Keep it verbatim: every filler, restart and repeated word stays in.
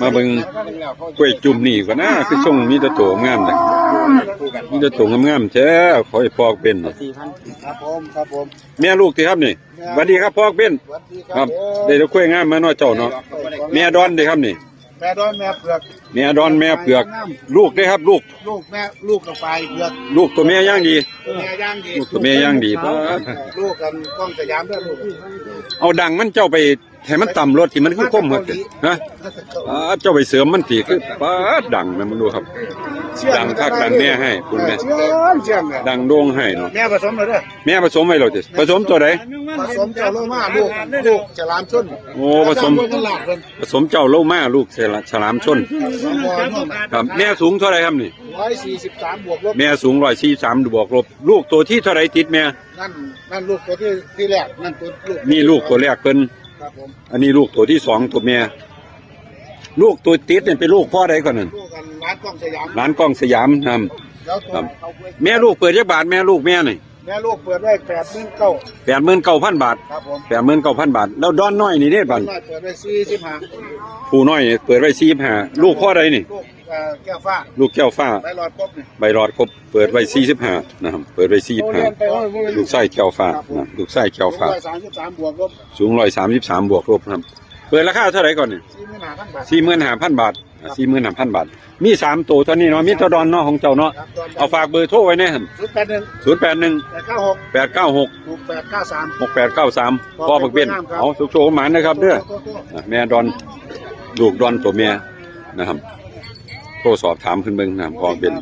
มาเบิ่งกล้วยจุ่มนี่ก่อนนะ คือส่งมีแต่โตงามเลย มีแต่โตงามๆแท้ ขอให้พอกเป็น ครับผมครับผม แม่ลูกติครับนี่ สวัสดีครับพอกเป็น สวัสดีค ค รั รั บบ ได้แต่กล้วยงามมาเนาะเจ้าเนาะ แม่ดอนเด้ครับนี่ แม่ดอนแม่เผือก แม่ดอนแม่เผือก ลูกเด้ครับลูก ลูกแม่ลูกกับปลายเผือก ลูกตัวแม่ย่างดี แม่ย่างดี ลูกตัวแม่ย่างดี ลูกกันกล้องสยามด้วยลูก เอาดังมันเจ้าไปให้มันต่ำรถที่มันคือคมหมดฮะ อ่าเจ้าไปเสริมมันตีคือป๊าดดังนะมึงดูครับ ดังคักดังแน่ให้คุณแม่ เชื่อมเชื่อมเนี่ย ดังโด่งให้เนาะ แม่ผสมเลยเด้อ แม่ผสมไว้แล้วติผสมตัวใด ผสมเจ้าโลมาลูกลูกฉลามชน โอ้ผสม กันหลากเป็น ผสมเจ้าโลมาลูกฉลาฉลามชน ครับแม่สูงเท่าไหร่ครับนี่ ร้อยสี่สิบสามบวกลบ แม่สูงร้อยสี่สามบวกลบ ลูกตัวที่เท่าไหร่ติดแม่ นั่นนั่นลูกตัวที่ที่แรกนั่นตัวลูก นี่ลูกตัวแรกเพิ่น ครับผม อันนี้ลูกตัวที่สองตัวแม่ ลูกตัวติดเนี่ยเป็นลูกพ่อใดก่อนนั่น ลูกกันร้านกล้องสยาม ร้านกล้องสยามนะครับ แล้วตัว ครับ แม่ลูกเปิดยักบาทแม่ลูกแม่นี่ แม่ลูกเปิดไว้แปดหมื่นเก้า แปดหมื่นเก้าพันบาท ครับผม แปดหมื่นเก้าพันบาท แล้วดอนน้อยนี่เนี่ยบัน น้อยเปิดไว้สี่สิบห้า ผู้น้อยเปิดไว้สี่สิบห้าลูกพ่อใดนี่ ลูกเอ่อแก้วฟ้า ลูกแก้วฟ้า ใบหลอดครบเนี่ย ใบหลอดครบเปิดไว้สี่สิบห้านะครับ เปิดไว้สี่สิบห้าลูกไส้แก้วฟ้านะลูกไส้แก้วฟ้า ร้อยสามสิบสามบวกลบ สูงร้อยสามสิบสามบวกลบนะครับ เปิดราคาเท่าไหร่ก่อนเนี่ย สี่หมื่นห้าพันบาท สี่หมื่นห้าพันบาทสี่หมื่นห้าพันบาท มีสามตัวเท่านี้เนาะมีเท่าดอนเนาะของเจ้าเนาะ ครับ เอาฝากเบอร์โทรไว้แน่ครับ ศูนย์แปดหนึ่ง ศูนย์แปดหนึ่ง แปดเก้าหก แปดเก้าหก หกแปดเก้าสาม หกแปดเก้าสามพ่อบักเบนเอาสุกโชคหมานนะครับเด้ออ่ะแม่ดอนลูกดอนตัวแม่นะครับโทรสอบถามขึ้นเบิ่งนะครับพ่อบักเบน